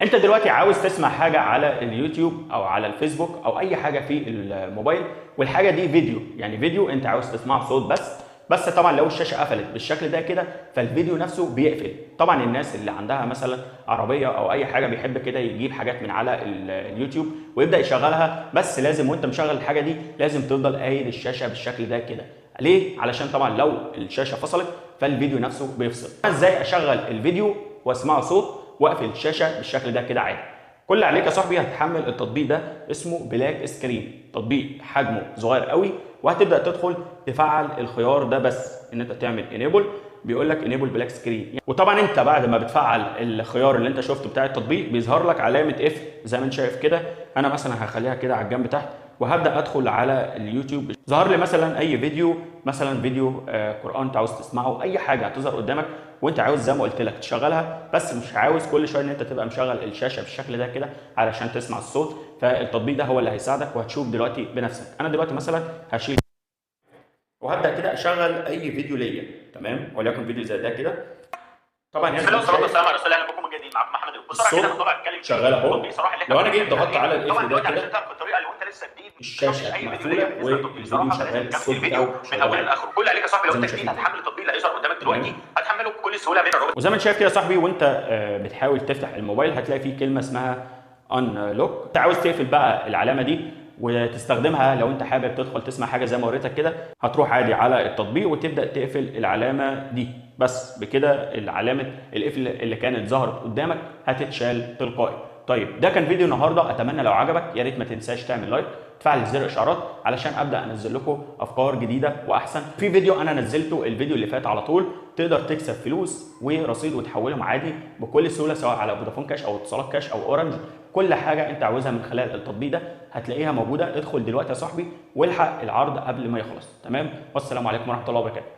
انت دلوقتي عاوز تسمع حاجة على اليوتيوب او على الفيسبوك او اي حاجة في الموبايل، والحاجة دي فيديو، يعني فيديو انت عاوز تسمعه صوت بس طبعا لو الشاشة قفلت بالشكل ده كده فالفيديو نفسه بيقفل. طبعا الناس اللي عندها مثلا عربية او اي حاجة بيحب كده يجيب حاجات من على اليوتيوب ويبدا يشغلها، بس لازم وانت مشغل الحاجة دي لازم تفضل قايد الشاشة بالشكل ده كده. ليه؟ علشان طبعا لو الشاشة فصلت فالفيديو نفسه بيفصل. ازاي اشغل الفيديو واسمعه صوت واقفل الشاشة بالشكل ده كده عادي؟ كل اللي عليك يا صاحبي هتحمل التطبيق ده، اسمه Black Screen، تطبيق حجمه صغير قوي، وهتبدا تدخل تفعل الخيار ده بس ان انت تعمل enable، بيقول لك enable black screen. وطبعا انت بعد ما بتفعل الخيار اللي انت شفته بتاع التطبيق بيظهر لك علامة F زي ما انت شايف كده. انا مثلا هخليها كده على الجنب تحت وهبدا ادخل على اليوتيوب. ظهر لي مثلا اي فيديو، مثلا فيديو قران انت عاوز تسمعه، اي حاجة هتظهر قدامك وانت عاوز زي ما قلت لك تشغلها، بس مش عاوز كل شوية ان انت تبقى مشغل الشاشة بالشكل ده كده علشان تسمع الصوت. فالتطبيق ده هو اللي هيساعدك وهتشوف دلوقتي بنفسك. انا دلوقتي مثلا هشيل وهبدا كده اشغل اي فيديو ليا، تمام، وليكن فيديو زي ده كده. طبعا بسم الله والصلاة والسلام على رسول الله، اهلا بكم من جديد، معاكم محمد. بسرعة كده هنطلع نتكلم شغال اهو. لو انا جيت ضغطت على القفل ده طبعا كده عشان الطريقة لو انت لسه جديد الشاشة مقفولة والفيديو شغال، الصوت الفيديو من اوله لاخره. كل عليك يا صاحبي لو انت جديد هتحمل التطبيق اللي هيظهر قدامك دلوقتي، هتحمله بكل سهولة من الرابط. وزي ما انت شايف كده يا صاحبي وانت بتحاول تفتح الموبايل هتلاقي فيه كلمة اسمها unlock. انت عاوز تقفل بقى العلامة دي وتستخدمها لو انت حابب تدخل تسمع حاجة زي ما وريتك كده، هتروح عادي على التطبيق وتبدا تقفل العلامة دي بس. بكده العلامة القفل اللي كانت ظهرت قدامك هتتشال تلقائي. طيب ده كان فيديو النهارده، اتمنى لو عجبك يا ريت ما تنساش تعمل like، تفعل زر الاشعارات علشان ابدا انزل لكم افكار جديدة واحسن. في فيديو انا نزلته الفيديو اللي فات على طول، تقدر تكسب فلوس ورصيد وتحولهم عادي بكل سهولة، سواء على فودافون كاش او اتصالات كاش او اورنج، كل حاجة انت عاوزها من خلال التطبيق ده هتلاقيها موجودة. ادخل دلوقتي يا صاحبي والحق العرض قبل ما يخلص. تمام، والسلام عليكم ورحمة الله وبركاته.